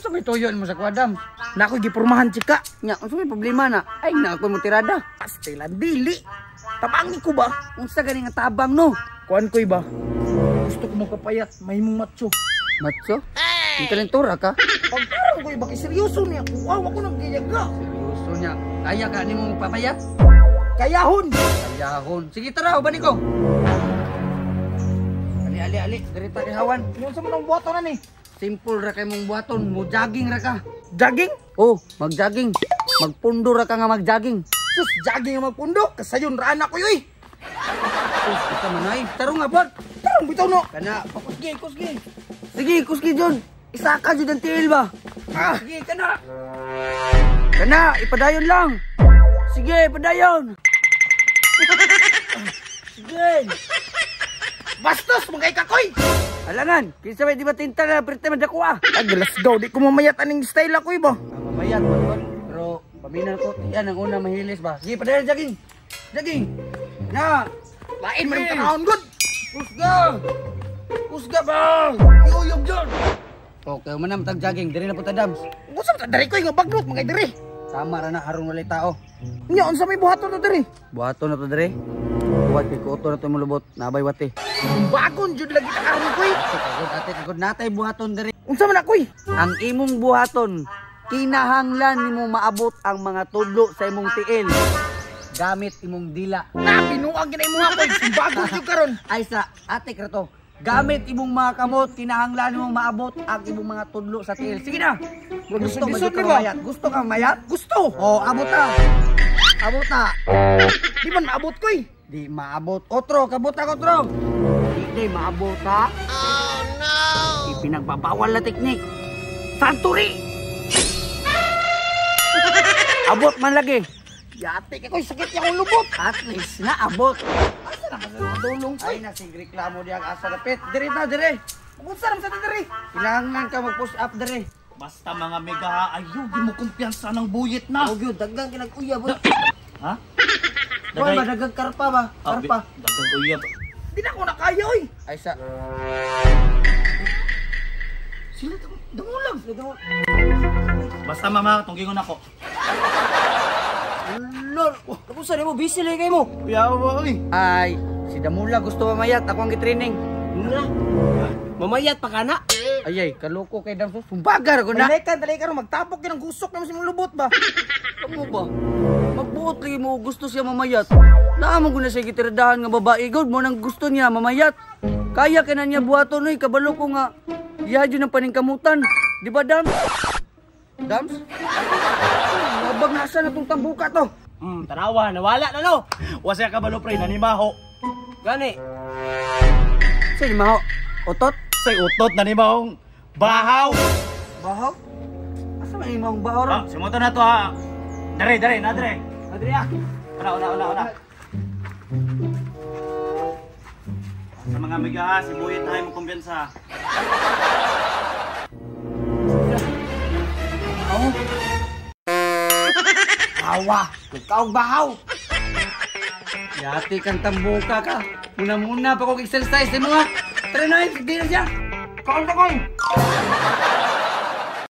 Unsa may tuyo mo sa kwadam? Na ako'y gipurmahan, chika. Nya, unsa may problema na? Ay, na ako mo tirada. Pastilan dili. Tabangi ko ba? Unsa gani nga tabang no? Kuan ko'y ba? Gusto ko magpapayat, mahimong macho. Macho? Hey! Talentura ka? Pagkarang ko'y ba kay seryoso niya? Kuwaw ako ng giyaga. Seryoso niya. Kaya ka nimo magpapayat? Kayahon. Kayahon. Sige tara, uban ko. Ali ali ali, diri ta kay hawan. Unsa man ang buhaton na ni? Simple ra kay mong buhaton, mo jogging ra ka. Jogging? Oh, mag-jogging. Magpundo ra ka nga mag-jogging. Sus, jogging nga magpundo. Kasayon ra na ko yoy. Sus, isa man ay. Tarong nga bod. Tarong bitaw no. Kana, pakusgi, kusgi. Sige, kusgi jud. Isa ka jud ang tiil ba? Ah, sige kana. Kana, ipadayon lang. Sige, ipadayon. Sige. Bastos magay ka koy. Alangan, kinsa may di ba tinta na prete man dako ah. Ag let's go, di ko mamayat aning style ako ba. Ah, mamayat man, pero paminal ko, yan ang una mahilis ba. Sige, padayon jogging. Jogging. Na. Lain man ang tanahon gud. Kusga. Kusga ba? Iuyog jud. Okay, man na matag jogging, diri na po ta Dams. Unsa man ta diri koy nga bagnot mga diri. Tama ra na aron walay tao. Nya unsa may buhaton na diri? Buhaton na to diri. Buhat kay kuoto na to mulubot, nabay wate. Bagon jud lagi ta karon koy. Kagod ate, kagod natay buhaton diri. Unsa man akoy? Ang imong buhaton, kinahanglan nimo maabot ang mga tudlo sa imong tiil gamit imong dila. Na binuang gid imong akoy, bagon jud karon. Ay sa ate krato. Gamit imong mga kamot, kinahanglan nimo maabot ang imong mga tudlo sa tiil. Sige na. Gusto ba ka mayat? Gusto ka mayat? Gusto. Oh, abot ta. Abot ta. Di man maabot koy. Di maabot. Otro, kabot ako otro. Di maabot ha. Oh no. Ipinagbabawal na teknik. Santuri. Abot man lagi. Yati kay koy, sakit niya akong lubot. At least na abot. Asa na ba sa dulong koy? Ay na sig reklamo diya asa dapit. Diri ta diri. Unsa naman sa diri? Kinahanglan ka mag-push up diri. Basta mga mega, ayaw di mo kumpiyansa ng buyit na. Og yun, daggang kinag-uyab. Ha? Dagay ba dagang karpa ba? Karpa. Dagang uyab. Di na ako nakaya oy. Ay sa sila damulag. Basta mama, tunggingon ako. Lord, kapusa nimo busy lagi kay mo. Yawa oy. Ay, si Damula gusto mamayat, ako ang gitraining. Na. Mamayat pa kana. Ay ay, kaloko kay Damso. Sumbagar ko na. Balikan dali karon magtapok gyud ang gusok namo sa imong lubot ba. Kamo ba? Magbuot lagi mo gusto siya mamayat. Naamon ko na siya gitiradahan nga babae gud mo nang gusto niya mamayat. Kaya kay na niya buhaton oy, kabalo ko nga iya jud ang paningkamutan. Di ba Dams? Dams? Nabag nasa na tong tambuka to. Tanawa, nawala na no. Wa siya kabalo pre, nanimaho. Gani. Sa maho? Otot? Say utot nanimahong bahaw. Bahaw? Asa man imong bahaw ra? Ah, simuto na to ha. Dere, dere, na dere. Adre ah. Una, una, una, una. Sa mga amiga ha, si Buyit tayo mo kumpiyansa. Oh. Awa, ikaw bahaw. Yati kang tambuka ka. Muna-muna pa kong exercise mo ha. Tara na, hindi na siya. Kaon ta koy.